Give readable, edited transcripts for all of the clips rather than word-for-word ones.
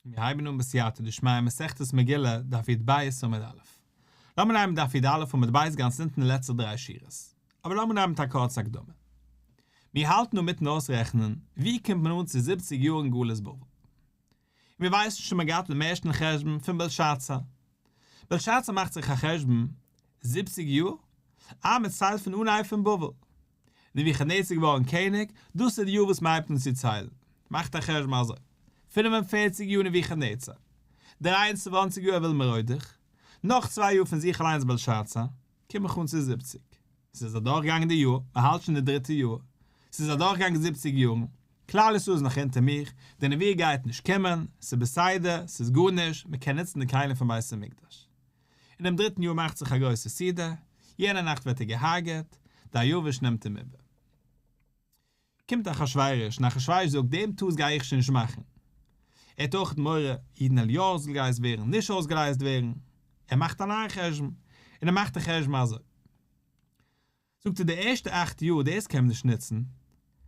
מיר הייבן אן בסייעתא דשמיא מסכת מגילה, דף י"ב עמוד א'. לאמיר נעמען דף י"א עמוד ב' גאנץ אונטן די לעצטע דריי שורות. אבער לאמיר נעמען מיט א קורצע הקדמה. מיר האלטן אינמיטן אויסרעכענען ווי קומט מען אן צו זיבציג יאר אין גלות בבל. מיר ווייסן שוין מ'האט געהאט דעם ערשטן חשבון פון בלשאצר. בלשאצר מאכט זיך א חשבון, זיבציג יאר? אה מען ציילט פון אנהייב פון בבל. נבוכדנצר געווארן קעניג, דאס איז די יאר וואס מען הייבט אן צו ציילן. מאכט א חשבון אזוי, 45 יאר נבוכדנצר, 23 יאר אויל מרודך, נאך צוויי יאר פון זיך אליינס בלשאצר, קום איך אן צו זיבציג. ס'איז אדורכגעגאנגען די יאר, מען האלט שוין די דריטע יאר. ס'איז אדורכגעגאנגען זיבציג יארן, כלל ישראל איז נאך אונטער מיך, די נביא גייט נישט קומען, ס'איז בסדר, ס'איז גארנישט, מען קען נוצן די כלים פון בית המקדש. אינעם דריטן יאר מאכט זיך א גרויסע סעודה, יענע נאכט ווערט ער געהארגעט, דריווש נעמט אים איבער. קומט אחשורוש, און אחשורוש זאגט, דעם טעות גיי איך שוין נישט מאכן. ער האט אויך מורא, אידן וועלן יא אויסגעלייזט ווערן, נישט אויסגעלייזט ווערן. ער מאכט א נייע חשבון, און ער מאכט די חשבון אזוי. זאגט ער, די ערשטע אכט יאר, דאס קען מען נישט נוצן.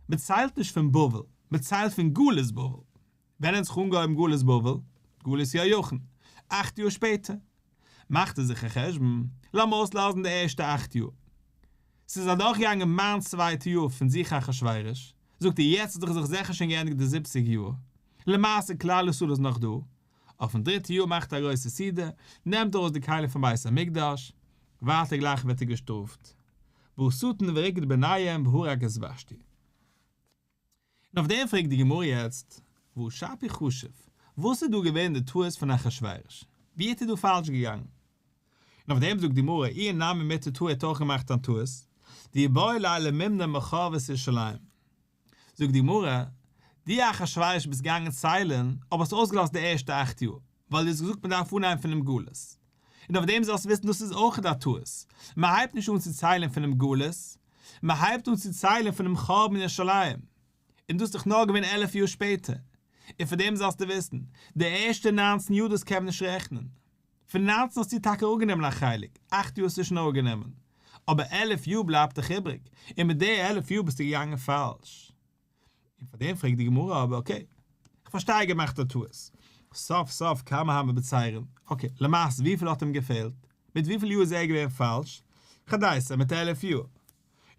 מען ציילט נישט פון בבל, מען ציילט פון גלות בבל. ווען האט זיך אנגעהויבן גלות בבל? גלות יהויכין. אכט יאר שפעטער. מאכט ער זיך א חשבון, לאמיר אויסלאזן די ערשטע אכט יאר. ס'איז אדורכגעגאנגען מיין צווייטע יאר פון זיך אחשורוש, זאגט ער יעצט האט זיך זיכער שוין געענדיגט די זיבציג יאר, למעשה כלל ישראל איז נאך דא, אויפן דריטע יאר מאכט ער א גרויסע סעודה, נעמט ארויס די כלים פון בית המקדש, ווייטער גלייך ווערט ער געשטראפט, בא שטן וריקד ביניהם והרג את ושתי. און אויף דעם פרעגט די גמרא יעצט, והא שפיר חשיב, וואס איז דא געווען די טעות פון אחשורוש? ווי האט ער דא פאלש געגאנגען? און אויף דעם זאגט די גמרא, איהו נמי מיטעא טעי האט אויך געמאכט א טעות, דאיבעי ליה למימני מחרבות ירושלים. זאגט די גמרא, דו אחשורוש ביסט געגאנגען ציילן, אבער האסט אויסגעלאזט די ערשטע אכט יאר, ווייל דו האסט געזאגט מען דארף אנהייבן פונעם גלות. און אויף דעם זאלסטו וויסן דאס איז אויך א טעות, מען הייבט נישט אן צו ציילן פונעם גלות, מען הייבט אן צו ציילן פונעם חורבן ירושלים, און דאס איז דאך נאר געווען 11 יאר שפעטער, און פון דעם זאלסטו וויסן, די ערשטע 19 יאר דאס קען מען נישט רעכענען. פון 19 האסטו טאקע אראפגענומען א חלק, אכט יאר האסטו שוין אראפגענומען, אבער 11 יאר בלייבט דאך איבריג, און מיט די 11 יאר ביסטו געגאנגען פאלש. און פאר דעם פרעגט די גמרא אבער okay, איך פארשטיי געמאכט א טעות, סוף סוף כמה הוה בצירן, okay, למעשה וויפיל האט אים געפעלט? מיט וויפיל יאר איז ער געווען פאלש? חדיסר מיט 11 יאר. און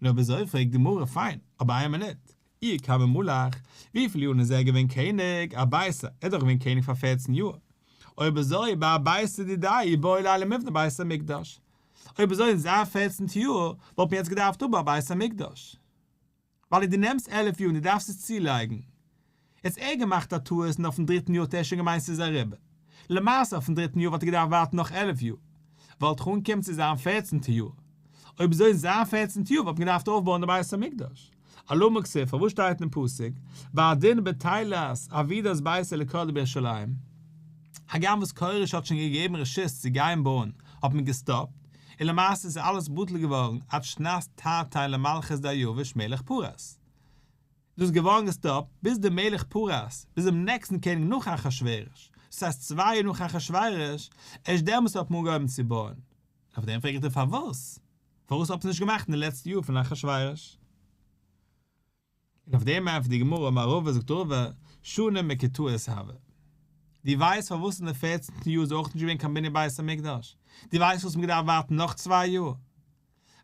אויב אזוי פרעגט די גמרא פיין, אבער איין מינוט, איהו כמה מלך, וויפיל יארן איז ער געווען קעניג? ארבעיסר, ער איז דאך געווען קעניג פאר 14 יאר. אויב אזוי בארבעיסר דידיה איבעי ליה למיבני בית המקדש. אויב אזוי אין זיין פערצנטע יאר וואלט מען יעצט געדארפט האבן א בית המקדש. ווייל דו נעמסט 11 יאר און דו דארפסט עס צולייגן. יעצט ער געמאכט א טעות און אויפן דריטן יאר האט ער שוין געמיינט ס'איז אריבער. למעשה אויפן דריטן יאר וואלט ער געדארפט ווארטן נאך 11 יאר. וואלט איך אנגעקומען צו זיין פערצנטע יאר. אויב אזוי אין זיין פערצנטע יאר וואלט מען געדארפט אויפבויען די בית המקדש. אלמה כתיב, פארוואס שטייט אין פסוק, והדין בטילת עבידת בית אלוקה בירושלים? הגם וואס כורש האט שוין געגעבן רשות צו גיין בויען האט מען געסטאפט, און למעשה איז אלעס בטל געווארן עד שנת תרתין למלכות דריווש מלך פרס. דאס איז געווארן געסטאפט ביז דער מלך פרס, ביז דעם נעקסטן קעניג נאך אחשורוש, דאס הייסט צוויי יאר נאך אחשורוש, ערשט דעמאלס האט מען אנגעהויבן צו בויען. אויף דעם פרעג איך דיר פארוואס? פארוואס האט מען נישט געמאכט אין די לעצטע יאר פון אחשורוש? און אויף דעם ענטפערט די גמרא אמר רבא זאגט רבא שנים מקוטעות הוה. דו ווייסט פארוואס אין די פערצנטן יאר איז אויך נישט געווען קיין בנין בית המקדש? דו ווייסט פארוואס מ'האט געדארפט ווארטן נאך צוויי יאר?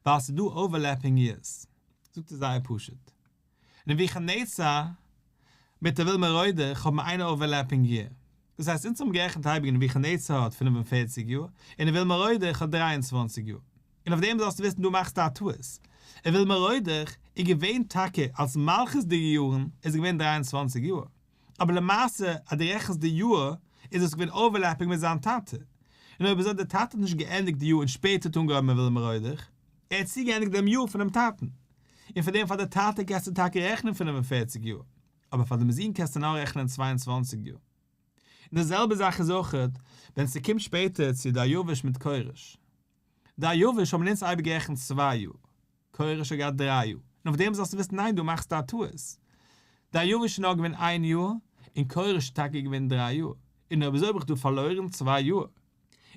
ווייל ס'איז דא overlapping years. זאגט ער זייער פשוט. נבוכדנצר מיט אויל מרודך האבן איין overlapping year. דאס הייסט אונז האבן גערעכנט אייביג נבוכדנצר האט 45 יאר און אויל מרודך האט 23 יאר. און אויף דעם זאלסטו וויסן דו מאכסט א טעות. אויל מרודך איז געווען טאקע אלס מלכות'דיגע יארן איז געווען 23 יאר. אבער למעשה אז דו רעכנסט די יאר איז עס געווען overlapping מיט זיין טאטע. און אויב אזוי דער טאטע האט נישט געענדיגט די יאר און שפעטער האט אנגעהויבן אויל מרודך, ער האט צוגעענדיגט דעם יאר פונעם טאטן. און פאר דעם פאר די טאטע קענסטו טאקע רעכענען 45 יאר, אבער פאר דעם זון קענסטו נאר רעכענען 22 יאר. און די זעלבע זאך איז אויך ווען ס'קומט שפעטער צו דריווש מיט כורש. דריווש האבן אונז אייביג גערעכנט צוויי יאר, כורש האט געהאט דריי יאר, און אויף דעם זאלסטו וויסן ניין דו מאכסט א טעות. דריווש איז נאר געווען איין יאר, און כורש איז טאקע געווען דריי יאר, און אויב אזוי האב איך דא פארלוירן צוויי יאר.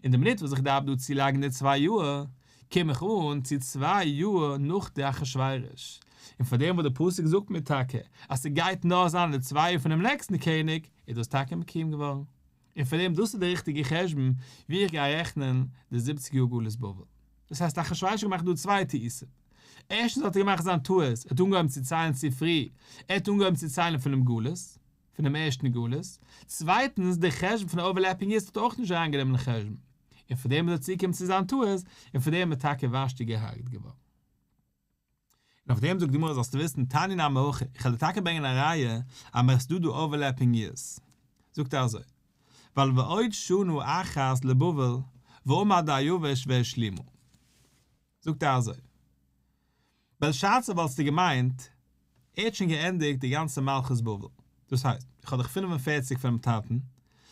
אין די מינוט וואס איך דארף דא צולייגן די צוויי יאר, קום איך אן צו צוויי יאר נאך די אחשורוש. און פאר דעם וואס די פסוק זאגט מיר טאקע אז ס'גייט נאר זיין די צוויי יאר פונעם נעקסטן קעניג, איז דאס טאקע מקוים געווארן. און פאר דעם דאס איז די ריכטיגע חשבון ווי איך גיי רעכנען די זיבעציג יאר גלות בבל. דאס הייסט אחשורוש האט געמאכט דא צוויי טעותים. ערשטנס האט ער געמאכט זיין טעות, ער האט אנגעהויבן צו ציילן צו פרי, ער האט אנגעהויבן צו ציילן פונעם גלות, פונעם ערשטן גלות, צווייטנס די חשבון פון overlapping years האט ער אויך נישט אריינגענומען אין חשבון, און פאר דעם איז ער צוגעקומען צו זיין טעות, און פאר דעם איז טאקע ושתי געהארגעט געווארן. און אויף דעם זאגט די גמרא זאלסטו וויסן תניא נמי הכי, איך וועל דיר טאקע ברענגען א ראיה אז מען ס'דא דא overlapping years. זאגט ער אזוי, ווייל ועוד שנה אחת לבבל ואמר דריוש והשלימה. זאגט ער אזוי, בלשאצר וואלסטו געמיינט ער האט שוין געענדיגט די גאנצע מלכות בבל, דאס הייסט, איך האב דאך 45 פונעם טאטן,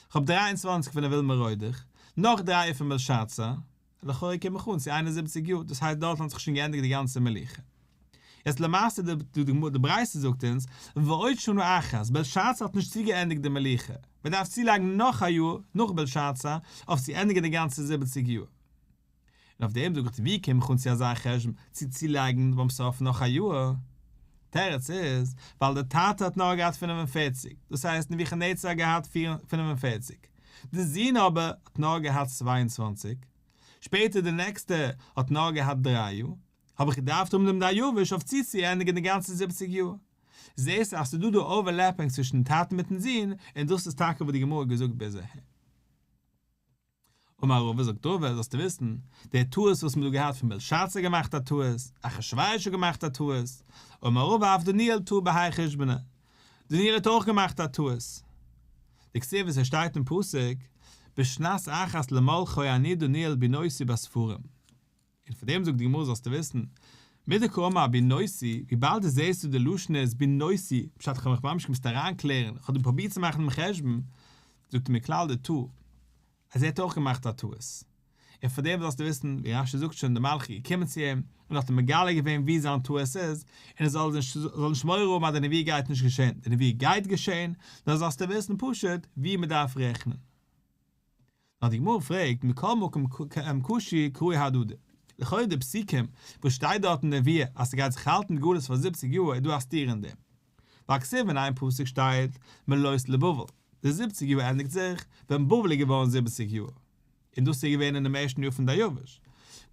איך האב 23 פון אויל מרודך, נאך דריי פון בלשאצר, לכאורה קום איך אן צו 71 יאר, דאס הייסט דארט האט זיך שוין געענדיגט די גאנצע מלוכה. יעצט למעשה די די ברייתא זאגט אונז, ועוד שנה אחת, בלשאצר האט נישט צוגעענדיגט די מלוכה, מען דארף צולייגן נאך א יאר נאך בלשאצר אויף צו ענדיגן די גאנצע זיבעציג יאר. און אויף דעם זאג איך ווי קום איך אן צו אזא חשבון צו צולייגן ביים סוף נאך א יאר? תירוץ איז, ווייל דער טאטע האט נאר געהאט 45, דאס הייסט נבוכדנצר האט געהאט 45, די זון אבער האט נאר געהאט 22, שפעטער די נעקסטע האט נאר געהאט דריי יאר, האב איך געדארפט האבן דעם דריוש אויף צוצוענדיגן די גאנצע זיבעציג יאר. זעסט אז ס'איז דא דא overlapping צווישן טאטן מיטן זון, און דאס איז טאקע וואס די גמרא האט געזאגט ביז אהער. אמר רבא זאגט רבא זאלסטו וויסן, די טעות וואס מ'האט דא געהאט פון בלשאצר געמאכט א טעות, אחשורוש האט געמאכט א טעות, אמר רבא אף דניאל טעה בהאי חושבנא, דניאל האט אויך געמאכט א טעות. דכתיב וואס עס שטייט אין פסוק, בשנת אחת למלכו אני דניאל בינותי בספרים. און פאר דעם זאגט די גמרא זאלסטו וויסן, מדקאמר בינותי, וויבאלד דו זעסט דא די לשון איז בינותי, פשט איך האב מיך ממש געמוזט אריינקלערן, איך האב דא פרובירט צו מאכן דעם חשבון, זאגט ער מכלל דטעה, אז ער האט אויך געמאכט א טעות. און פאר דעם זאלסטו וויסן, ווי רש"י זאגט שוין, דער מלאך איז געקומען צו אים, און האט אים מגלה געווען ווי זיין טעות איז, און ער זאל נישט זאל נישט מורא האבן אז די נבואה גייט נישט געשען, די נבואה גייט געשען, נאר זאלסטו וויסן פשוט ווי מען דארף רעכענען. נאר די גמרא פרעגט, מכל מקום קשו קראי אהדדי. לכאורה די פסוקים וואס שטייט דארט אין נבואה אז ס'גייט זיך האלטן די גלות פאר זיבעציג יאר איז דא א סתירה אין דעם. ווייל כתיב אין איין פסוק שטייט מלאות לבבל, די זיבעציג יאר ענדיגט זיך ווען בבל איז געווארן זיבעציג יאר, און דאס איז געווען אינעם ערשטן יאר פון דריוש.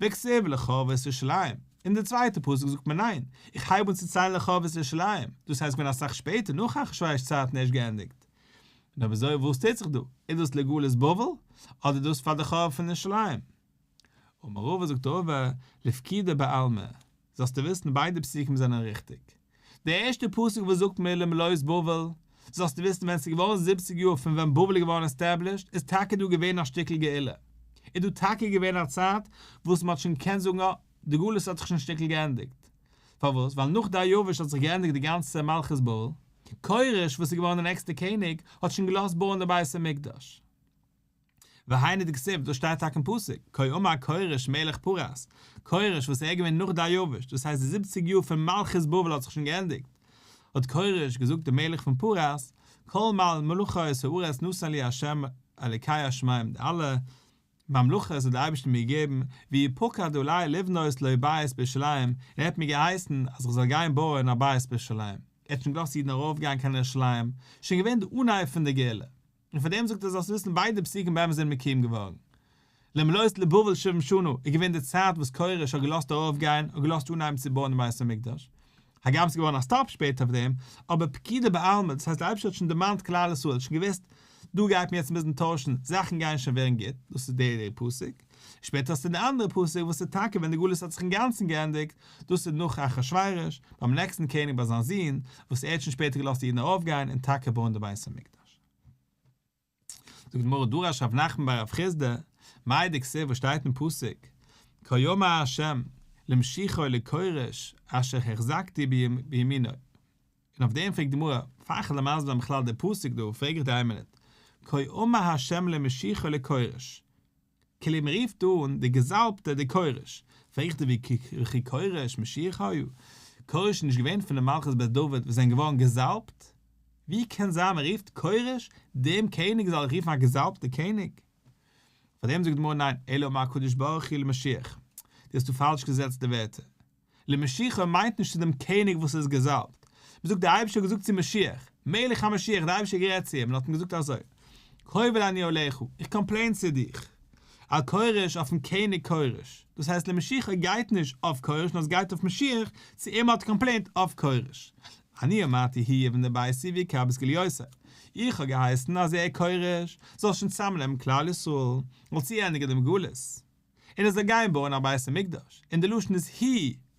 וכתיב לחרבות ירושלים, אין די צווייטע פסוק זאגט מען ניין, איך הייב אן צו ציילן לחרבות ירושלים, דאס הייסט געווען אסאך שפעטער נאך אחשורוש צייטן ערשט געענדיגט. און אויב אזוי וואס טוט זיך דא? איז דאס לגלות בבל אדער דאס פאר די חורבן פון ירושלים? אמר רבא זאגט רבא, לפקידה בעלמא, זאלסטו וויסן ביידע פסוקים זענען ריכטיג. די ערשטע פסוק וואס זאגט מיר למלאות בבל, זאלסטו וויסן ווען ס'איז געווארן זיבעציג יאר פון ווען בבל איז געווארן established איז טאקע דא געווען א שטיקל גאולה. איז דא טאקע געווען א צייט וואס מ'האט שוין געקענט זאגן אה, די גלות האט זיך שוין שטיקל געענדיגט. פארוואס? ווייל נאך דריוש האט זיך געענדיגט די גאנצע מלכות בבל, כורש וואס איז געווארן די נעקסטע קעניג האט שוין געלאזט בויען די בית המקדש. והיינו דכתיב, דאס שטייט טאקע אין פסוק, כה אמר כורש מלך פרס, כורש וואס ער איז געווען נאך דריוש, דאס הייסט די זיבעציג יאר פון מלכות בבל האט זיך שוין געענדיגט, האט כורש געזאגט דער מלך פון פרס, כל ממלכות הארץ נתן לי ה' אלוקי השמים, די אלע ממלכות האט דער אייבערשטער מיר געגעבן, והוא פקד עלי לבנות לו בית בירושלים, און ער האט מיר געהייסן אז איך זאל גיין בויען א בית בירושלים. ער האט שוין געלאזט אידן ארויפגיין קיין ירושלים, שוין געווען די אנהייב פון די גאולה. און פאר דעם זאגט ער זאלסט וויסן ביידע פסוקים באמת זענען מקוים געווארן. למלאות לבבל שבעים שנה איז געווען די צייט וואס כורש האט געלאזט ארויפגיין און געלאזט אנהייבן צו בויען די בית המקדש. הגם ס'איז געווארן א stop שפעטער אויף דעם, אבער פקידה בעלמא, דאס הייסט דער אייבערשטער האט שוין דערמאנט כלל ישראל, האט שוין געוואוסט, דא גייט מען יעצט מוזן טוישן, זאכן גייען שוין ווערן גוט, דאס איז דער דער פסוק. שפעטער האסטו די אנדערע פסוק וואס איז טאקע ווען די גלות האט זיך אינגאנצן געענדיגט, דאס איז נאך אחשורוש, ביים נעקסטן קעניג ביי זיין זון, וואס ער האט שוין שפעטער געלאזט די אידן ארויפגיין און טאקע בויען די בית המקדש. זאגט די גמרא דרש רב נחמן בר רב חסדא, מאי דכתיב וואס שטייט אין פסוק, כה אמר ה' למשיחי לכורש אשר החזקתי בימינו, און אויף דעם פרעגט די גמרא, פאר איך וועל מסביר זיין בכלל די פסוק דא, פרעג איך דיר איין מינוט, כה אמר ה' למשיחו לכורש, כאילו מען רופט אן די געזאלבטע די כורש, פרעגט ער וכי כורש משיחך היה, כורש איז נישט געווען פון די מלכות בית דוד וואס זענען געווארן געזאלבט? ווי קען זיין מען רופט כורש דעם קעניג זאל איך רופן א געזאלבטע קעניג? פאר דעם זאגט די גמרא ניין, אלא אמר הקדוש ברוך הוא למשיח, דו האסט דא פאלש געזעצט די ווערטער, למשיחו מיינט נישט צו דעם קעניג וואס איז געזאלבט, מען זאגט דער אייבערשטער האט געזאגט צו משיח, מלך המשיח, דער אייבערשטער האט גערעדט צו אים און האט אים געזאגט אזוי. קובל אני עליך, איך קאמפלעין צו דיך. על כורש אויפן קעניג כורש. דאס הייסט למשיחא גייט נישט אויף כורש נאר עס גייט אויף משיח, צו אים האט קאמפלעינט אויף כורש. אני אמרתי הוא יבנה ביתי ויקבץ גלויותי. איך האב געהייסן אז ער כורש זאל שוין צוזאמנעמען כלל ישראל, זאל צוענדיגן דעם גלות. און ער זאל גיין בויען א בית המקדש, און די לשון איז הוא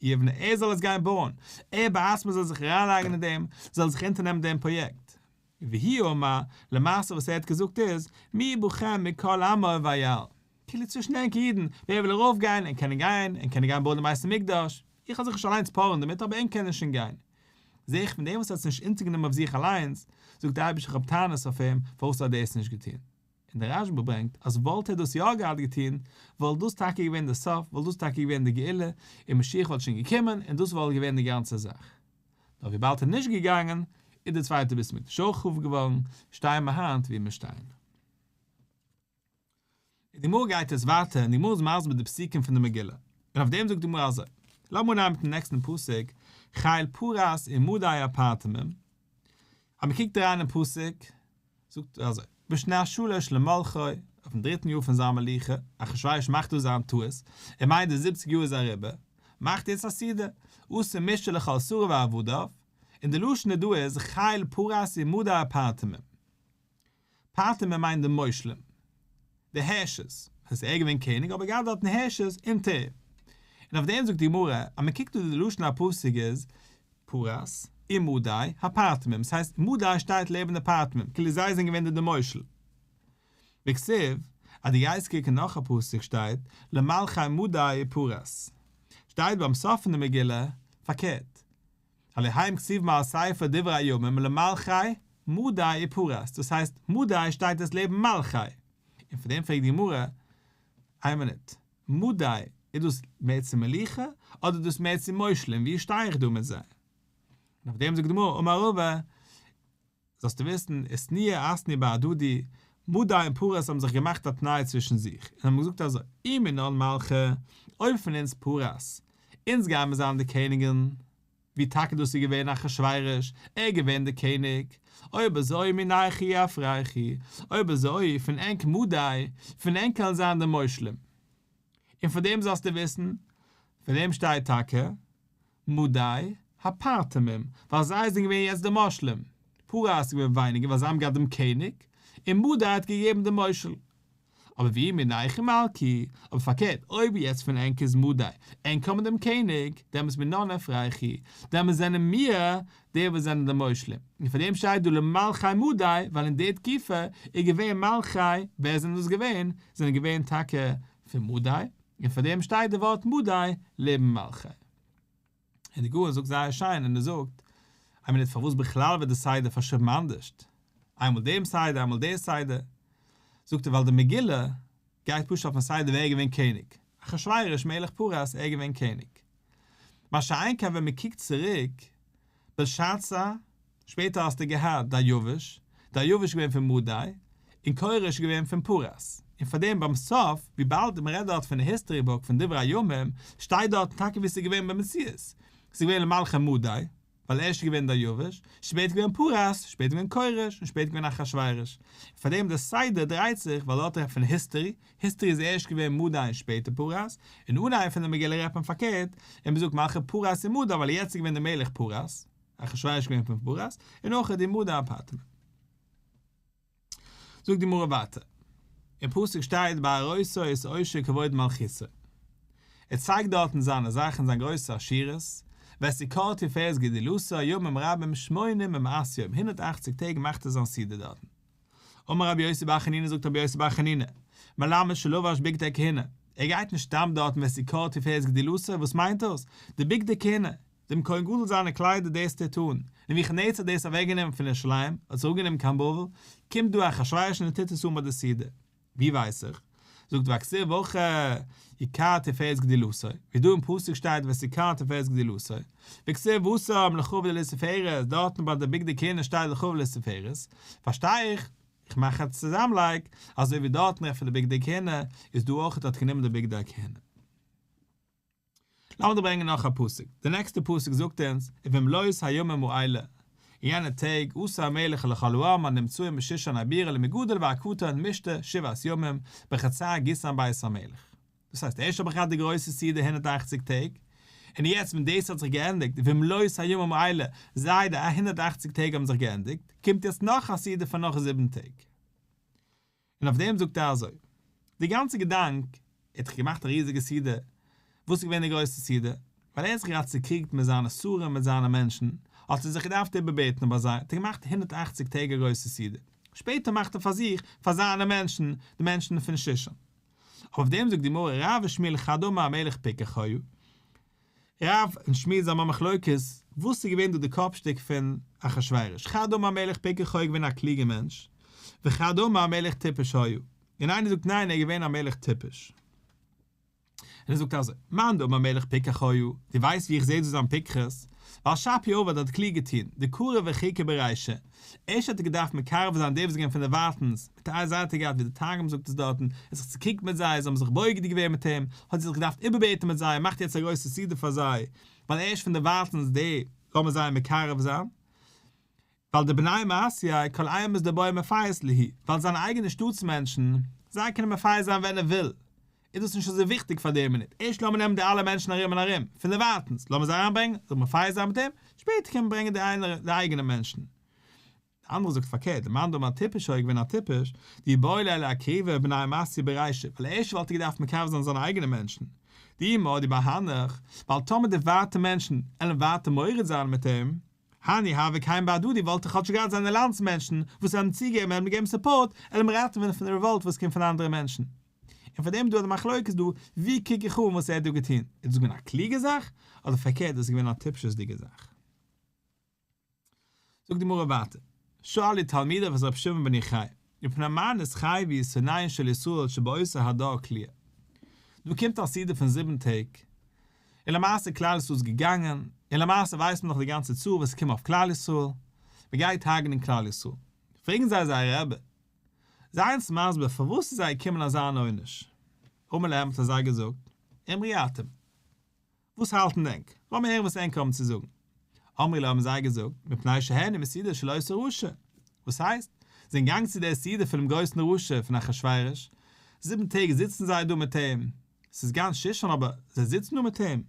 יבנה ער זאל עס גיין בויען, ער בעצמו זאל זיך אריינלייגן אין דעם, זאל זיך אונטערנעמען דעם פראיעקט. והוא אמר, למעשה וואס ער האט געזאגט איז, מי בכם מכל עמו ויעל. כאילו צווישן ענק אידן, ווער וויל ארויפגיין, ענק קענען גיין, ענק קענען גיין בויען דעם בית המקדש, איך וועל זיך נישט אליינס פארען דערמיט אבער ענק קענען שוין גיין. זעה איך פון דעם וואס ער האט עס נישט אונטערגענומען אויף זיך אליינס, זאגט דער אייבערשטער איך האב טענות אויף אים פארוואס האט ער דאס נישט געטון. און דער רשב"א ברענגט אז וואלט ער דאס יא געהאט געטון, וואלט דאס טאקע געווען דער סוף, וואלט דאס טאקע געווען די גאולה, און משיח וואלט שוין געקומען, און דאס וואלט געווען די גאנצע זאך. נאר וויבאלד ער איז נישט געגאנגען, איז דער צווייטער בית המקדש אויך חרוב געווארן, שטייען מיר היינט ווי מיר שטייען. און די גמרא גייט יעצט ווייטער און די גמרא איז מסביר די פסוקים פון די מגילה, און אויף דעם זאגט די גמרא אזוי, לאמיר אנהייבן מיטן נעקסטן פסוק, חיל פרס ומדי הפרטמים, אז מען קוקט אריין אין פסוק, זאגט ער אזוי, בשנת שלש למלכו, אויפן דריטן יאר פון זיין מלוכה, אחשורוש מאכט דא זיין טעות, ער מיינט די זיבעציג יאר איז אריבער, מאכט ער יעצט א סעודה, עשה משתה לכל שריו ועבדיו, און די לשון איז דא איז חיל פרס ומדי הפרטמים. פרטמים מיינט די מושלים, די הערשערס, עס איז ער געווען קעניג אבער געהאט דארטן הערשערס אונטער אים. און אויף דעם זאגט די גמרא אז מען קוקט דא די לשון הפסוק איז פרס ומדי הפרטמים, ס'הייסט מדי שטייט לעבן די פרטמים, כאילו זיי זענען געווען די די מושל. וכתיב, אז דו גייסט קוקן נאך א פסוק שטייט למלכי מדי ופרס, שטייט ביים סוף פון די מגילה פארקערט, הלא הם כתובים על ספר דברי הימים למלכי מדי ופרס, דאס הייסט מדי שטייט עס לעבן מלכי, און פון דעם פרעגט די גמרא, איין מינוט, מדי איז דאס מער צו מלוכה אדער איז דאס מער צו מושלים, ווי שטיי איך דא מיט זיי? און אויף דעם זאגט די גמרא, אמר רבא, זאלסטו וויסן, אתנויי אתנו בהדדי, מדי און פרס האבן זיך געמאכט א תנאי צווישן זיך, און האבן געזאגט אזוי, אי מינן מלכי, אויב פון אונז פרס, אונז גייען מיר זיין די קעניגן, ווי טאקע דאס איז געווען אחשורוש, ער איז געווען דער קעניג, אויב אזוי מינייכו יפרחו, אויב אזוי פון ענק מדי, פון ענק קענען זיין די מושלים. און פון דעם זאלסטו וויסן, פון דעם שטייט טאקע, מדי, הפרטמים, ווייל זיי זענען געווען יעצט די מושלים, פרס איז געווען ווייניגער ווייל זיי האבן געהאט דעם קעניג, און מדי האט געגעבן דעם מושל. אבער ואי מינייכו מלכי, אבער פארקערט, אויב יעצט פון ענק איז מדי, ענק האבן דעם קעניג, דעמאלטס מינן אפרחו, דעמאלטס זענען מיר די וואס זענען די מושלים. און פאר דעם שטייט דא למלכי מדי, ווייל אין די תקופה איז געווען מלכי, ווער זענען דאס געווען? זענען געווען טאקע פון מדי, און פאר דעם שטייט די ווארט מדי לעבן מלכי. און די גאון זאגט זייער שיין און ער זאגט, איין מינוט פארוואס בכלל ווערט די סדר פארשריבן אנדערשט? איינמאל דעם סדר איינמאל דער סדר? זאגט ער ווייל די מגילה גייט פשוט אויפן סדר ווער איז געווען קעניג, אחשורוש מלך פרס ער איז געווען קעניג. מה שאין כן ווען מען קוקט צוריק בלשאצר, שפעטער האסטו געהאט דריווש, דריווש איז געווען פון מדי, און כורש איז געווען פון פרס, און פאר דעם ביים סוף, וויבאלד מען רעדט דארט פון די היסטארי בוק פון דברי הימים, שטייט דארט טאקע ווי עס איז געווען במציאות, עס איז געווען למלכי מדי, ווייל ערשט איז געווען דריווש, שפעטער איז געווען פרס, שפעטער איז געווען כורש, און שפעטער איז געווען אחשורוש. פאר דעם די סדר דרייט זיך ווייל דארט רעדט פון היסטארי, היסטארי איז ערשט געווען מדי און שפעטער פרס, און אנהייב פון די מגילה רעדט מען פארקערט, און מען זאגט מלכי פרס ומדי ווייל יעצט איז געווען די מלך פרס, אחשורוש איז געווען פון פרס, און אויך די מדי הפרטמים. זאגט די גמרא ווייטער, אין פסוק שטייט בהראותו את עושר כבוד מלכותו, ער צייגט דארטן זיינע זאכן זיין גרויסע עשירות, ואת יקר תפארת גדולתו ימים רבים שמונים ומאת יום, 180 טעג מאכט ער זיין סעודה דארטן. אמר רבי יוסי בר חנינא זאגט רבי יוסי בר חנינא, מלמד שלבש בגדי כהונה, ער גייט נישט סתם דארטן ואת יקר תפארת גדולתו, וואס מיינט דאס? די בגדי כהונה, דעם כהן גדול זיינע קליידער דאס טוט אן, נבוכדנצר האט דאס אוועק גענומען פון ירושלים, האט עס אראפגענומען קיין בבל, קומט דא אחשורוש און ער טוט עס אן ביי די סעודה. ווי ווייס איך? זאגט והכתיב הכא יקר תפארת גדולתו, ווי דא אין פסוק שטייט ואת יקר תפארת גדולתו, וכתיב התם לכבוד ולתפארת, דארטן ביי די בגדי כהונה שטייט לכבוד ולתפארת, פארשטיי איך, איך מאך א צוזאמלייג, אזוי ווי דארטן רעדט פון די בגדי כהונה, איז דא אויך האט גענומען די בגדי כהונה. לאמיר דא ברענגען נאך א פסוק, די נעקסטע פסוק זאגט אונז, ובמלאות הימים האלה. אין יענע טעג עשה המלך לכל העם הנמצאים בשושן הבירה למגדול והקטן משתה שבעת ימים בחצר גיסם בית המלך. דאס הייסט ערשט האב איך געהאט די גרויסע סעודה 180 טעג, און יעצט ווען דאס האט זיך געענדיגט במלאות הימים האלה זייט די 180 טעג האבן זיך געענדיגט, קומט יעצט נאך א סעודה פון נאך זיבן טעג. און אויף דעם זאגט ער אזוי, די גאנצע געדאנק, ער האט דאך געמאכט א ריזיגע סעודה, וואס איז געווען די גרויסע סעודה? ווייל ער האט זיך געהאט צוקריגט מיט זיינע שרים מיט זיינע מענטשן, האט ער זיך געדארפט איבערבעטן ביי זיי, האט ער געמאכט 180 טעג א גרויסע סעודה, שפעטער מאכט ער פאר זיך, פאר זיינע מענטשן, די מענטשן פון שושן. אבער אויף דעם זאגט די גמרא רב ושמואל חד אמר המלך פיקח היה. רב און שמואל זיי האבן א מחלוקת וואס איז געווען דא די קאפ שטיק פון אחשורוש, חד אמר המלך פיקח היה געווען א קלוגע מענטש, וחד אמר המלך טיפש היה, און איינער זאגט ניין ער איז געווען א מלך טיפש. און ער זאגט אזוי, מאן דאמר המלך פיקח היה, דו ווייסט ווי איך זעה דא זיין פיקחות? ווייל שפיר עבד האט קלוג געטון, דקרב ורחיקי ברישא, ערשט האט ער געדארפט מקרב זיין די וואס געווען פון דערווייטענס, מיט איין זייט האט ער געהאט ווי די תרגום זאגט עס דארטן, ער האט זיך צוקריגט מיט זיי, זיי האבן זיך בוגד געווען מיט אים, האט ער זיך געדארפט איבערבעטן מיט זיי, ער מאכט יעצט א גרויסע סעודה פאר זיי, ווייל ערשט פון דערווייטענס די לאמיר זיי מקרב זיין, ווייל דבני מעשייה כל אימת דבעי מפייס להו, ווייל זיינע אייגענע שטאטס מענטשן, זיי קענען מפייס זיין ווען ער וויל, איז דאס נישט אזוי וויכטיג פאר די מינוט, ערשט לאמיר נעמען די אלע מענטשן ארום און ארום, פון דערווייטענס, לאמיר זיי אריינברענגען, זיך מפייס זיין מיט אים, שפעטער קען מען ברענגען די אייגענע מענטשן. די אנדערע זאגט פארקערט, די מאן דאמר טיפש היה געווען א טיפש, דאי בעי ליה לאקרובי בני מעשייה ברישא, ווייל ערשט וואלט ער געדארפט מקרב זיין זיינע אייגענע מענטשן, דאי מרדו ביה הנך, ווייל טאמער די ווייטע מענטשן עלן ווייטער מורד זיין מיט אים, הני הוו קיימי בהדדי וואלט ער כאטש געהאט זיינע לאנדס מענטשן וואס עלן צוגעבן עלן געבן support עלן אים ראטעווען פון די revolt וואס קומט פון אנדערע מענטשן. און פאר דעם דא די מחלוקת דא, ווי קוק איך אן וואס ער האט דא געטון, איז דאס געווען א קלוגע זאך, אדער פארקערט דאס איז געווען א טיפשות'דיגע זאך. זאגט די גמרא ווייטער, שאלו תלמידיו את רבי שמעון בן יוחאי, מפני מה נתחייבו שונאיהן של ישראל שבאותו הדור כליה. דא קומט א סעודה פון זיבן טעג, און למעשה כלל ישראל איז געגאנגען, און למעשה ווייסט מען נאך די גאנצע צרה וואס איז געקומען אויף כלל ישראל, מען גייט הרג'נען כלל ישראל. פרעגן זיי זייער רבי, זיי אונז מסביר פארוואס איז זיי געקומען אזא אן עונש? אמר להם האט ער זיי געזאגט, אמרו אתם. וואס האלטן ענק? לאמיר הערן וואס ענק האבן צו זאגן. אמרו לו האבן זיי געזאגט, מפני שנהנו מסעודה של אותו רשע. וואס הייסט? זיי זענען געגאנגען צו דער סעודה פונעם גרויסן רשע פון אחשורוש, זיבן טעג זיצן זיי דא מיט אים, ס'איז גאנץ שושן אבער זיי זיצן דא מיט אים.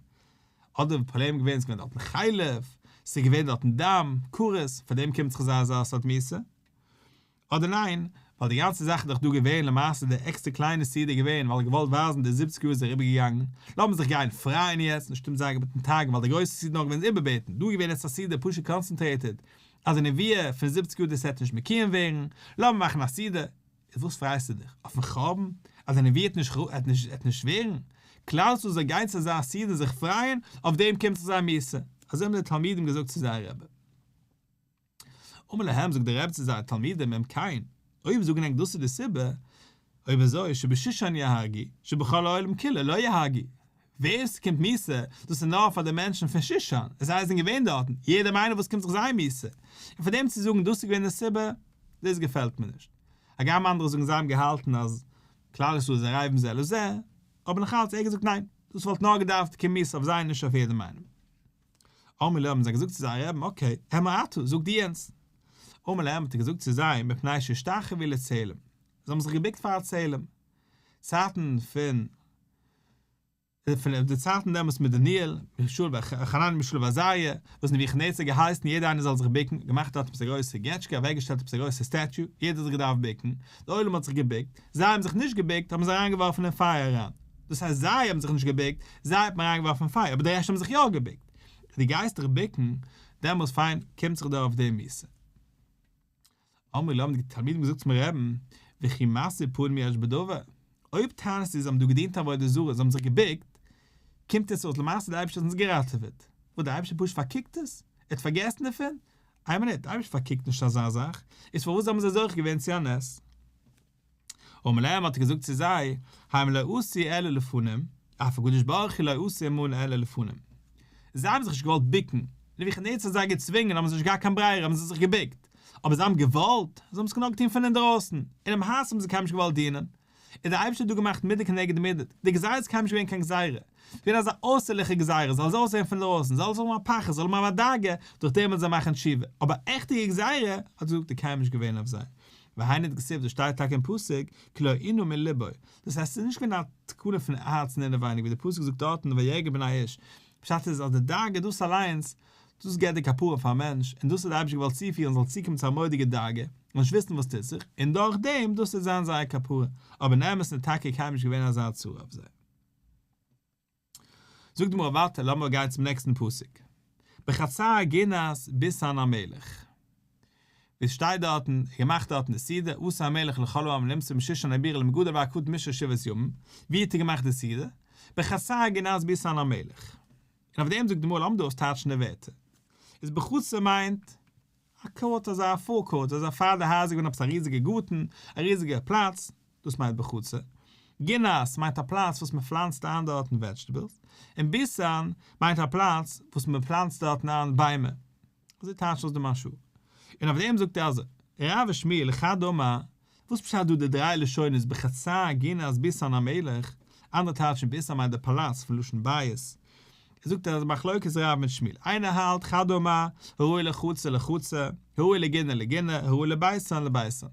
אדער די פראבלעם געווען ס'איז געווען דארטן חלב, ס'איז געווען דארטן דם, כרת, פאר דעם קומט זיך זיי אזא סארט מיתה. אדער ניין, ווייל די גאנצע זאך איז דאך דא געווען למעשה די עקסטער קליינע סעודה געווען ווייל געוואלט ווייזן די זיבעציג יאר איז אריבער געגאנגען, לאמיר זיך גיין פרייען יעצט, נישט שטימט זייער גוט מיטן תרגום ווייל די גרויסע סעודה נאר געווען איבערבעטן, דא געווען יעצט א סעודה פשוט concentrated אז די נביאה פון זיבעציג יאר דאס העט נישט מקוים ווערן, לאמיר מאכן א סעודה, איז וואס פרייסטו דיך? אויפן חורבן? אז די נביאה העט נישט העט נישט ווערן? כלל ישראל זאל גיין צו אזא סעודה זיך פרייען, אויף דעם קומט זיך זיי מיתה, אזוי האבן די תלמידים געזאגט צו זייער רבי. אמר להם זאגט דער רבי צו זיינע תלמידים אם כן, אויב זאגן ענק דאס איז די סיבה, אויב אזוי שבשושן יהרגו, שבכל העולם כולו לא יהרגו, ווער עס קומט מיתה, דאס איז נאר פאר די מענטשן פון שושן, זיי זענען געווען דארטן, יעדער איינער וואס קומט זיך זיי מיתה, און פאר דעם צו זאגן דאס איז געווען די סיבה, דאס געפעלט מיר נישט. הגם אנדערע זאגן זיי האבן געהאלטן אז כלל ישראל איז ערבים זה לזה, אבער נאכאלץ ער האט געזאגט ניין, דאס וואלט נאר געדארפט קומען מיתה אויף זיי נישט אויף יעדעם איינעם. אמרו לו האבן זיי געזאגט צו זייער רעבן, okay, אמור אתה, זאג דו אונז. אמר להם האט ער געזאגט צו זיי, מפני שהשתחוו לצלם, זיי האבן זיך געבוקט פאר א צלם. צייטן פון פון די צייטן דעמאלטס מיט דניאל, מישאל חנניה מישאל ועזריה, וואס נבוכדנצר געהייסן יעדער איינער זאל זיך בוקן, געמאכט דארט עפעס א גרויסע געטשקע, אוועקגעשטעלט עפעס א גרויסע statue, יעדער האט זיך געדארפט בוקן, די עולם האט זיך געבוקט, זיי האבן זיך נישט געבוקט, האט מען זיי אריינגעווארפן אין פייער אריין. דאס הייסט זיי האבן זיך נישט געבוקט, זיי האט מען אריינגעווארפן אין פייער, אבער די רעשט האבן זיך יא געבוקט. דו גייסט דיך בוקן, דעמאלס פיין, קומט זיך דיר אויף דעם מיתה. אמרו לו האבן די תלמידים געזאגט צום רעבן, וכי משוא פנים יש בדבר, אויב טענה'סטו זיי האבן דא געדינט עבודה זרה, זיי האבן זיך געבוקט, קומט עס אויס למעשה דער אייבערשטער האט אונז געראטעוועט. וואס דער אייבערשטער פשוט פארקוקט עס? ער האט פארגעסן דערפון? איין מינוט, דער אייבערשטער פארקוקט נישט אזא זאך, איז פארוואס האבן זיי זוכה געווען צו א נס? אמר להם האט ער געזאגט צו זיי, הם לא עשו אלא לפנים, אף הקדוש ברוך הוא לא עשה עמנו אלא לפנים. זיי האבן זיך נישט געוואלט בוקן, נבוכדנצר האט זיי געצווינגען האבן זיי נישט געהאט קיין ברירה האבן זיי זיך געבוקט, אבער זיי האבן געוואלט, זיי האבן עס נאר געטון פון אינדרויסן, אינעם הארץ האבן זיי קיינמאל נישט געוואלט דינען. איז דער אייבערשטער דא געמאכט מידה כנגד מידה, די גזירה איז קיינמאל נישט געווען קיין גזירה, ס'איז געווען אזא אויסערליכע גזירה, זאל עס אויסזען פון דרויסן, זאל עס האבן א פחד, זאל האבן א דאגה, דורך דעם וועלן זיי מאכן תשובה, אבער עכטיגע גזירה, האט ער געזאגט, איז קיינמאל נישט געווען אויף זיי. והיינו דכתיב, דאס שטייט טאקע אין פסוק, כי לא ענה מלבו, דאס הייסט ס'איז נישט געווען א תקנה פון הארצן אינעווייניג ווי דער פסוק זאגט דארטן ויגד בני איש, פשט איז אז די דאגה דאס אליינס, דאס געבט די כפרה פאר א מענטש, און דאס האט דער אייבערשטער געוואלט צופירן זאל צוקומען צו א מורא'דיגע דאגה, און נישט וויסן וואס טוט זיך, און דורך דעם דאס וועט זיין זייער כפרה, אבער אין אמת'ן איז טאקע קיינמאל נישט געווען אזא צרה אויף זיי. זאגט די גמרא ווייטער, לאמיר גיין צום נעקסטן פסוק, בחצר גינת ביתן המלך, ווי עס שטייט דארטן, געמאכט דארטן די סעודה, עשה המלך לכל העם הנמצאים משושן הבירה למגדל והקטן משתה שבעת ימים, ווי האט ער געמאכט די סעודה? בחצר גינת ביתן המלך. און אויף דעם זאגט די גמרא לאמיר דא אויסטייטשן די ווערטער. איז בחצר מיינט א court אזא forecourt אזא פאר די הייזער געווען עפעס א ריזיגע גארטן, א ריזיגע פלאץ, דאס מיינט בחצר. גינת מיינט א פלאץ וואס מען פלאנצט איין דארטן vegetables, און ביתן מיינט א פלאץ וואס מען פלאנצט דארטן איין ביימער. אזוי טייטשט אויס די מהרש"א. און אויף דעם זאגט ער אזוי, רב ושמואל חד אמר, וואס פשט דא די דריי לשונות בחצר גינת ביתן המלך, אנדערע טייטשן ביתן מיינט די פאלאץ פון לשון בית, ער זאגט אז מחלוקת רב מיט שמואל, איינער האלט חד אמר הראוי לחצר לחצר, הראוי לגינה לגינה, הראוי לביתן לביתן.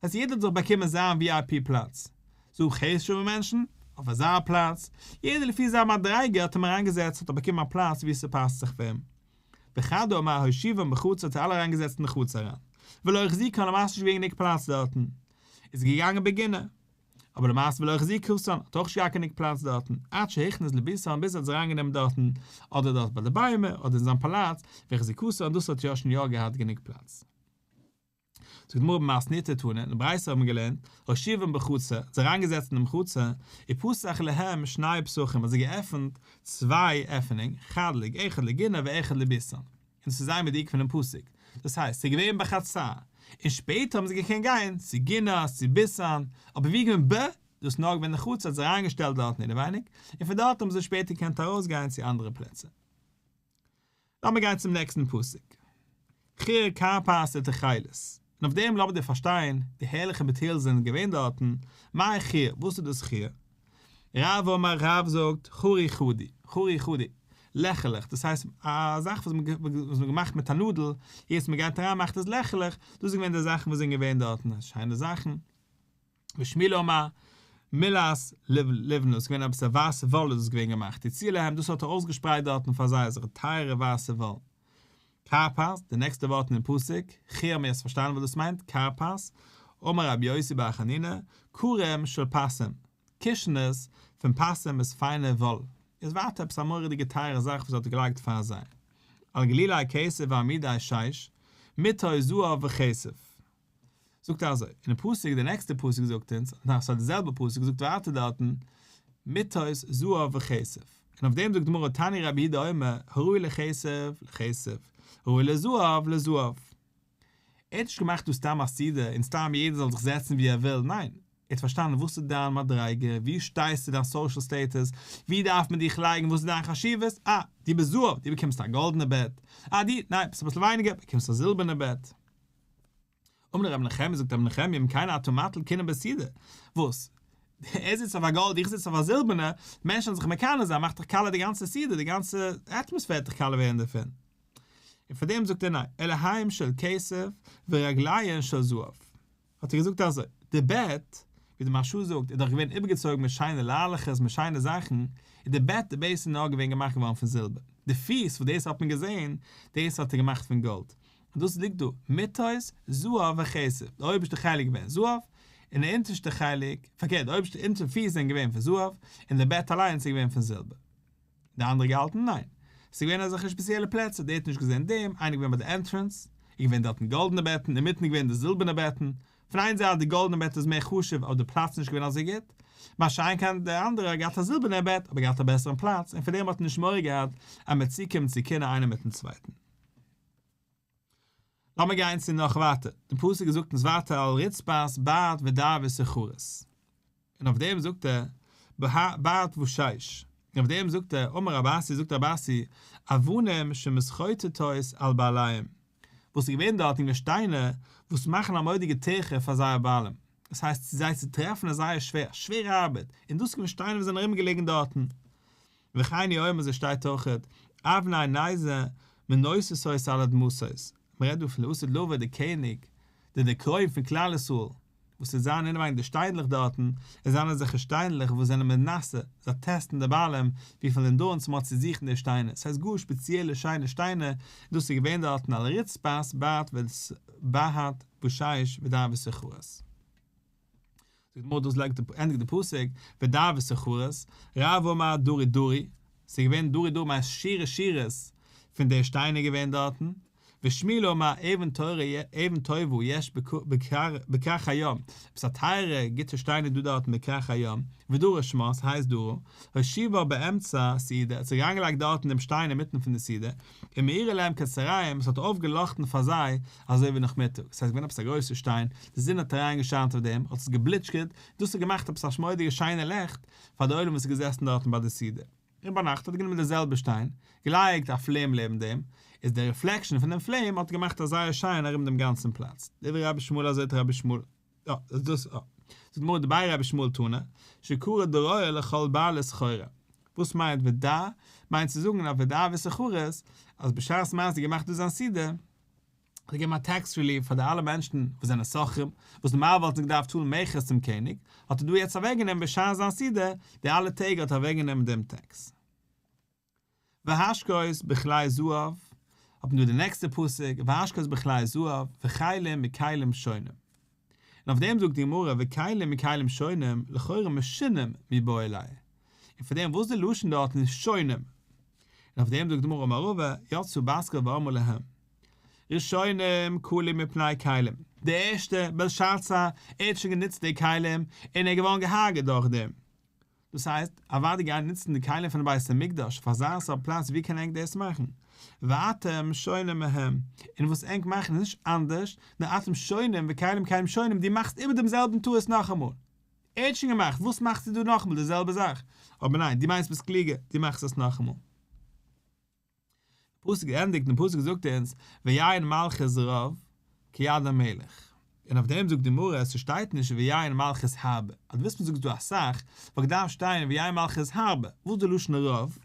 אז יעדער האט זיך באקומען זיין VIP פלאץ. ס'דא חשוב'ע מענטשן אויף אזא פלאץ, יעדער לפי זיין מדריגה האט אים אריינגעזעצט האט ער באקומען א פלאץ ווי ס'פאסט זיך פאר אים. וחד אמר הושיבם בחצר האט ער אלע אריינגעזעצט אין די חצר אריין. ולא החזיקן למעשה נישט געווען גענוג פלאץ דארטן. איז געגאנגען בגינה. אבער למעשה ולא החזיקתן האט אויך נישט געהאט גענוג פלאץ דארטן. עד שהכניס לביתן ביז ער האט זיי אריינגענומען דארטן, אדער דארט ביי די ביימער, אדער אין זיין פאלאץ, והחזיקתן דאס האט יא שוין יא געהאט גענוג פלאץ. זאגט די גמרא במתניתא תנא, אין די ברייתא האבן מיר געלערנט, הושיבם בחצר, האט זיי אריינגעזעצט אינעם חצר, ופתח להם שני פתחים, האט זיי געעפנט צוויי עפענונג, חד לג אחד לגינה ואחד לביתן, און דאס איז זייער מדויק פונעם פסוק, דאס הייסט, ס'איז געווען בחצר, און שפעטער האבן זיי געקענט גיין צו גינה, צו ביתן, אבער ווי געווען ב, דאס איז נאר געווען די חצר, האט זיי אריינגעשטעלט דארטן אינעווייניג, און פון דארט האבן זיי שפעטער געקענט ארויסגיין צו אנדערע פלעצער. לאמיר גיין צום נעקסטן פסוק. חיר כרפס ותכלת. און אויף דעם לאמיר דיר פארשטיין, די הערליכע materials זענען געווען דארטן, מאי חיר, וואס איז דאס חיר? רב אמר רב זאגט, חרי חדי, חרי חדי, לעכערלעך, דאס הייסט א זאך וואס מען האט געמאכט מיט א נאדל, יעצט מען גייט אריין מאכט עס לעכערלעך, דאס איז געווען די זאכן וואס זענען געווען דארטן, שיינע זאכן. ושמואל אמר, מילת לבנה, ס'איז געווען עפעס א ווייסע וואל איז דאס געווען געמאכט, הציע להם, דאס האט ער אויסגעשפרייט דארטן פאר זיי, אזעלכע טייערע ווייסע וואל. כרפס, די נעקסטע ווארט אינעם פסוק, חיר האמיר יעצט פארשטאנען וואס דאס מיינט, כרפס, אמר רבי יוסי בר חנינא, כרים של פסים, קישענעס פון פסים איז פיינע וואל, איז ווייטער עפעס א מורא'דיגע טייערע זאך וואס האט ער געלייגט פאר זיי, על גלילי כסף ועמודי שיש, מטות זהב וכסף. זאגט ער אזוי, אינעם פסוק, די נעקסטע פסוק זאגט אונז, ניין ס'איז די זעלבע פסוק זאגט ווייטער דארטן, מטות זהב וכסף, און אויף דעם זאגט די גמרא תני רבי יהודה אומר, הראוי לכסף לכסף, הראוי לזהב לזהב. ער האט נישט געמאכט דא סתם א סעודה און סתם יעדער זאל זיך זעצן ווי ער וויל, ניין, ער האט פארשטאנען וואס איז דיין מדריגה, ווי שטייסטו דיין social status, ווי דארף מען דיך לייגן, וואס איז דיין חשיבות, אה, דו ביסט זהב, דו באקומסט א גאלדענע בעט, אה, דו, ניין, ביסט אביסל ווייניגער, באקומסט א זילבערנע בעט. אמר רבי נחמיה זאגט רבי נחמיה אם כן אתה מטיל קנאה בסעודה, וואס? ער זיצט אויף א גאלד איך זיץ אויף א זילבערנע, מענטשן וועלן זיך מקנא זיין מאכט דאך קאלע די גאנצע סעודה, די גאנצע אטמאספער וועט דאך קאלע ווערן דערפון. און פאר דעם זאגט ער ניין, אלהיהם של כסף ורגליהן של זהב. האט ער געזאגט אזוי, די בעט, ווי די מהרש"א זאגט, איז דאך געווען איבערגעצויגן מיט שיינע ליילעכעס מיט שיינע זאכן, איז די בעט די base איז נאר געווען געמאכט געווארן פון זילבער, די פיס וואס דאס האט מען געזען, דאס האט ער געמאכט פון גאלד, און דאס ליגט דא, מטות זהב וכסף, די אויבערשטע חלק געווען זהב, און די אונטערשטע חלק, פארקערט, די אויבערשטע אונטער פיס זענען געווען פון זהב, און די בעט אליינס איז געווען פון זילבער. די אנדערע געהאלטן ניין. ס'איז געווען אזעלכע שפעציעלע פלעצער, דער האט נישט געזען דעם, איינער געווען ביי די entrance, איז געווען דארטן גאלדענע בעטן, אינמיטן איז געווען די זילבערנע בעטן, פון איין זייט די גאלדענע בעט איז מער חשוב אבער די פלאץ איז נישט געווען אזוי גוט, מה שאין כן די אנדערע האט געהאט א זילבערנע בעט אבער געהאט א בעסערן פלאץ און פון דעם האט ער נישט מורא געהאט אז מ'וועט צוקומען צו קנאה איינער מיטן צווייטן. לאמיר גיין צו נאך ווייטער, די פסוק זאגט אונז ווייטער על רצפת בד ודר וסחרת, און אויף דעם זאגט ער בד ושש, און אויף דעם זאגט ער אמר רב אסי זאגט רב אסי אבנים שמתחוטטות על בעליהם, וואס איז געווען דארט אינגע שטיינער וואס מאכן א מורא'דיגע טירחה פאר זייער בעלים. דאס הייסט זיי צו טרעפן איז זייער שווער, א שווערע ארבעט, און דאס איז געווען שטיינער וואס זענען ארומגעלעגן דארטן. וכן הוא אומר אזוי שטייט אויכעט, אבני נזר מנוססות על אדמתות, מען רעדט דא פון לעתיד לבוא די קעניג, די די קרוין פון כלל ישראל, וואס וועט זיין אינעווייניג די שטיינדלעך דארטן, עס זיינען אזעלכע שטיינדלעך וואס זענען מנסה, זיי טעסטן די בעלים וויפיל endurance מען האט צו זוכן די שטיינער, ס'הייסט גאר שפעציעלע שיינע שטיינער, און דאס איז געווען דארטן על רצפת בהט בהט ושש ודר וסוחרת. זאגט די גמרא דאס לייגט ענדיגט די פסוק ודר וסוחרת, רב אמר דרי דרי, ס'איז געווען דרי דרי מיינט שורות שורות פון די שטיינער געווען דארטן, ושמואל אמר אבן תורה אבן טובה יש בכרך הים, עפעס א טייערע גוטע שטיין איז דא דארטן בכרך הים, ודרה שמה, ס'הייסט דרה, הושיבה באמצע סעודה, האט זיך אריינגעלייגט דארטן דעם שטיין אינמיטן פון די סעודה, ומאירה להם כצהריים, עס האט אויפגעלאכטן פאר זיי אזוי ווי נאכמיטאג, ס'הייסט געווען עפעס א גרויסע שטיין, די זון האט אריינגעשיינט אויף דעם, האט עס געבליטשקעט, דאס האט געמאכט עפעס א מורא'דיגע שיינע לעכט פאר די עולם וואס איז געזעסן דארטן ביי די סעודה. און ביינאכט האט ער גענומען די זעלבע שטיין, געלייגט א flame לעבן דעם, איז די reflection פון דעם flame האט געמאכט א זייער שיין ארום דעם גאנצן פלאץ. דברי רבי ישמעאל אזוי האט רבי ישמעאל, יא, איז דאס, יא. זאגט די גמרא דבי רבי ישמעאל תנא, שקרא דרור לכל בעלי סחורה. וואס מיינט ודר? מיינט צו זאגן אז ודר וסחורות, אז בשעת מעשה געמאכט דא זיין סעודה, האט ער געגעבן א tax relief פאר די אלע מענטשן וואס זענען סוחרים, וואס נארמאל וואלטן זיי געדארפט צאלן מכס צום קעניג, האט ער דא יעצט אוועקגענומען בשעת זיין סעודה, די אלע טעג האט ער אוועקגענומען דעם tax. והשקות בכלי זהב, האט מען דא די נעקסטע פסוק, והשקות בכלי זהב, וכלים מכלים שונים. און אויף דעם זאגט די גמרא וכלים מכלים שונים, לכאורה משונים מיבעי ליה. און פאר דעם וואס די לשון דארטן איז שונים. און אויף דעם זאגט די גמרא אמר רבא, יצאה בת קול ואמרה להם, ראשונים כלו מפני כלים, די ערשטע, בלשאצר, ער האט שוין גענוצט די כלים, און ער איז געווארן געהארגעט דורך דעם. דאס הייסט, אוודאי גיין נוצן די כלים פון בית המקדש פאר אזא סארט פלאץ ווי קען ענק דאס מאכן? ואתם שונים מהם, און וואס ענק מאכן איז נישט אנדערש, נאר אתם שונים וכלים כלים שונים, דו מאכסט איבער דעם זעלבן טעות נאכאמאל. ער האט שוין געמאכט, וואס מאכסטו דא נאכאמאל די זעלבע זאך? אבער ניין, דו מיינסט ביסט קלוגער, דו מאכסט עס נאכאמאל. פסוק געענדיגט און פסוק זאגט אונז ויין מלכות רב כיד המלך, און אויף דעם זאגט די גמרא עס שטייט נישט ויין מלכות הרבה, אז דו ווילסט מיר זאגסט דא אסאך, וואלט געדארפט שטיין ויין מלכות הרבה, וואס איז די לשון רב?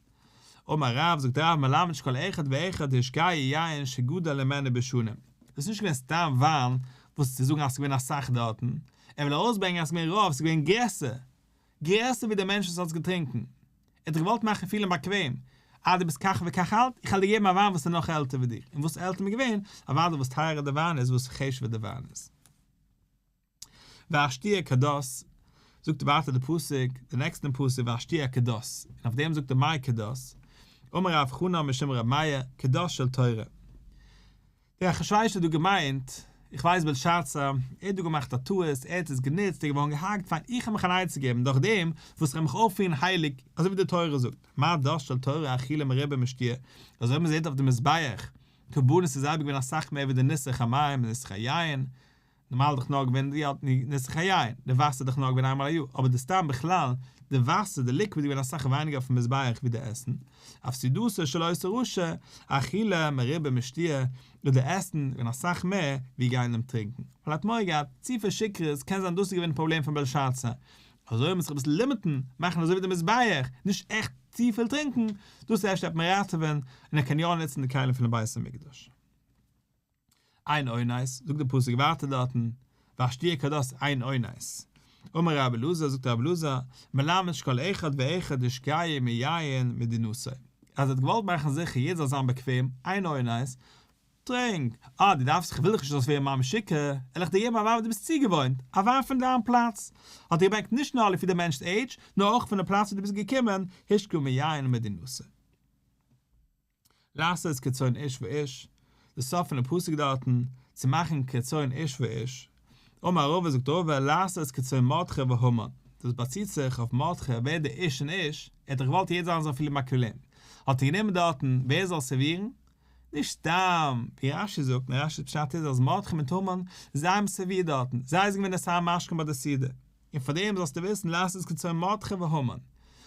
אמר רב, זאגט רב מלמד שכל אחד ואחד השקהו יין שגדל ממנו בשנים, דאס איז נישט געווען סתם וויין וואס צו זאגן אז עס איז געווען אסאך דארטן, ער וויל ארויסברענגען אז עס איז געווען רב, עס איז געווען גרעסער, גרעסער ווי דער מענטש וואס האט עס געטרינקען. ער האט דיך געוואלט מאכן פילן באקוועם, אה דו ביסט כך וכך אלט, איך וועל דיר געבן א וויין וואס איז נאך עלטער ווי דיר. און וואס עלטער מען געווען, אוודאי וואס טייערער די וויין איז, וואס חשוב'ער די וויין איז. והשתיה כדת, זאגט ווייטער די פסוק, די נעקסטן פסוק והשתיה כדת, און אויף דעם זאגט ער מאי כדת, אמר רב חנן משום רב מאיר, כדת של תורה. דער אחשוורוש האט דא געמיינט, איך ווייס בלשאצר, ער האט דא געמאכט א טעות, ער האט עס גענוצט, ער איז געווארן געהארגט, פיין, איך האב מיך אן עצה געבן דורך דעם וואס איך וועל מיך אויפפירן הייליג, אזוי ווי די תורה זאגט, מה דת של תורה אכילה מרובה משתיה, אזוי ווי מען זעט אויף די מזבח, קרבנות איז אייביג געווען אסאך מער ווי די ניסוך המים און ניסוך היין, נארמאל איז דאך נאר געווען די ניסוך היין, די וואסער איז דאך נאר געווען איינמאל א יאר, אבער די סתם בכלל, די וואסער, די liquid איז געווען אסאך ווייניגער אויפן מזבח ווי די עסן, אף סעודתו של אותו רשע, אכילה מרובה משתיה, איז די עסן געווען אסאך מער ווי גיין און טרינקן, ווייל ער האט מורא געהאט, צופיל שיכרות, קען זיין דאס איז געווען די פראבלעם פון בלשאצר, אזוי מוז זיך אביסל לימיטן, מאכן אזוי ווי די מזבח, נישט עכט צופיל טרינקן, דאס אפשר וועט מען ראטעווען, און ער קען יא נוצן די כלים פונעם בית המקדש. אין אונס, זאגט דער פסוק ווייטער דארטן, והשתיה כדת אין אונס. אמר רבי אלעזר, זאגט רבי אלעזר, מלמד שכל אחד ואחד השקהו מיין מדינתו. אז ער האט געוואלט מאכן זיכער יעדער זאל זיין באקוועם, אין אונס, טרינק, אה דו דארפסט איך וויל דיך נישט זאלסט ווערן ממש שיכור, וועל איך דיר געבן א וויין וואס דו ביסט צוגעוואוינט, א וויין פון דיין פלאץ. האט ער געברענגט נישט נאר לפי די מענטש'ס עידזש, נאר אויך פון די פלאץ וואו דו ביסט געקומען, השקהו מיין מדינתו. לעשות כרצון איש ואיש, די סוף פונעם פסוק דארטן, צו מאכן כרצון איש ואיש, אמר רבא זאגט רבא לעשות כרצון מרדכי והמן, דאס באציט זיך אויף מרדכי ווער דער איש און איש, ער האט דאך געוואלט יעדער זאל זיך פילן באקוועם, האט ער גענומען דארטן ווער זאל סערווירן, נישט סתם ווי רש"י זאגט, נאר רש"י'ס פשט איז אז מרדכי מיט המן זיי האבן סערווירט דארטן, זיי זענען געווען די שר משקים ביי די סעודה, און פאר דעם זאלסטו וויסן לעשות כרצון מרדכי והמן,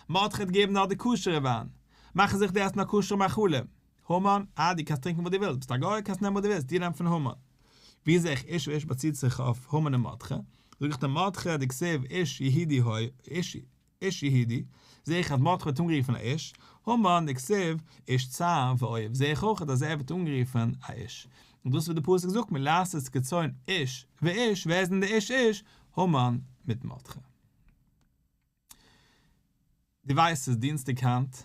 מרדכי האט געגעבן נאר די כשר'ע וויין, מאכן זיך די עסן א כשר'ע מאכלים. המן, אה דו קענסט טרינקען וואס דו ווילסט, ביסט א גוי קענסט נעמען וואס דו ווילסט, דו נעם פון המן. ווי זעה איך איש ואיש באציט זיך אויף המן און מרדכי? זאג איך דיר מרדכי דכתיב איש יהודי היה, איש איש יהודי, זעה איך אז מרדכי ווערט אנגערופן א איש, המן דכתיב איש צר ואויב, זעה איך אויך אז ער ווערט אנגערופן א איש. און דאס וואס די פסוק זאגט מיר לעשות כרצון איש ואיש, ווער איז דען די איש איש? המן מיט מרדכי. דו ווייסט ס'איז דינסטאג היינט,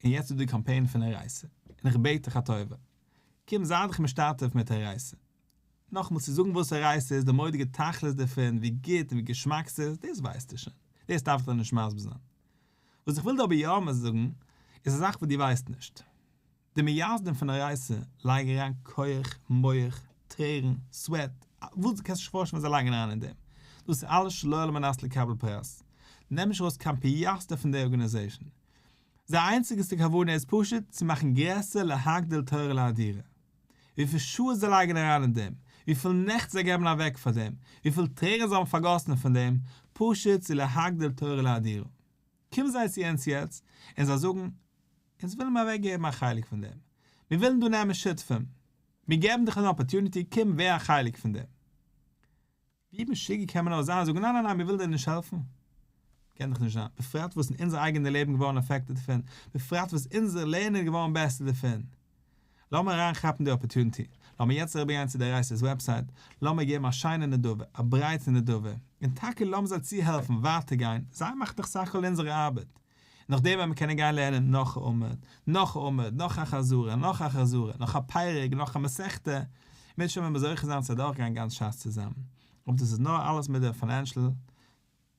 און יעצט איז דא די קאמפיין פון אורייתא, און איך בעט דיך א טובה, קום זיי דיך משתתף מיט אורייתא. נאכאמאל צו זאגן וואס אורייתא איז, די מורא'דיגע תכלית דערפון, ווי גוט און ווי געשמאק ס'איז, דאס ווייסטו שוין, דאס דארף איך דיר נישט מסביר זיין. וואס איך וויל דיר אבער יא זאגן, איז א זאך וואס דו ווייסט נישט. די מייסדים פון אורייתא לייגן אריין כח, מח, טרערן, sweat, וואס דו קענסט נישט פארשטעלן וואס זיי לייגן אריין אין דעם. דאס איז אלעס שלא על מנת לקבל פרס. נעם נישט ארויס קיין פיאסטער פון די ארגאניזעישן. זייער איינציגסטע כוונה איז פשוט צו מאכן גרעסער להגדיל תורה ולהאדירה. וויפיל שעות זיי לייגן אריין אין דעם, וויפיל נעכט זיי געבן אוועק פאר דעם, וויפיל טרערן זיי האבן פארגאסן פון דעם, פשוט צו להגדיל תורה ולהאדירה. קומען זיי צו אונז יעצט און זיי זאגן, אונז ווילן מיר אוועק געבן א חלק פון דעם, מיר ווילן דא נעמען שותפים, מיר געבן דיך אן opportunity, קום ווער א חלק פון דעם. ווי משוגע קען מען נאר זיין זאגן ניין ניין ניין מיר ווילן דיר נישט העלפן? קען דאך נישט זיין, בפרט וואס אין אונזער אייגענע לעבן געווארן affected דערפון, בפרט וואס אונזער לערנען איז געווארן בעסער דערפון. לאמיר אריינכאפן די opportunity, לאמיר יעצט אריבערגיין צו די אורייתא'ס website, לאמיר געבן א שיינע נדבה, א ברייטע נדבה, און טאקע לאמיר זיי צוהעלפן ווייטער גיין, זיי מאכן דאך סך הכל אונזערע ארבעט, נאכדעם ווען מיר קענען גיין לערנען נאך א עמוד, נאך א עמוד, נאך א חזרה, נאך א חזרה, נאך א פרק, נאך א מסכתא, מוז שוין מען זוכה זיין צו אדורכגיין גאנץ שס צוזאמען. אבער דאס איז נאר אלעס מיט די financial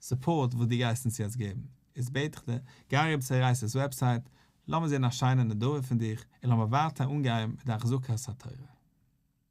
support וואס דו גייסט אונז יעצט געבן. איז בעט איך דיר, גיי אריבער צו אורייתא'ס website, לאמיר זען א שיינע נדבה פון דיך, און לאמיר ווייטער אנגיין מיט די החזקת התורה.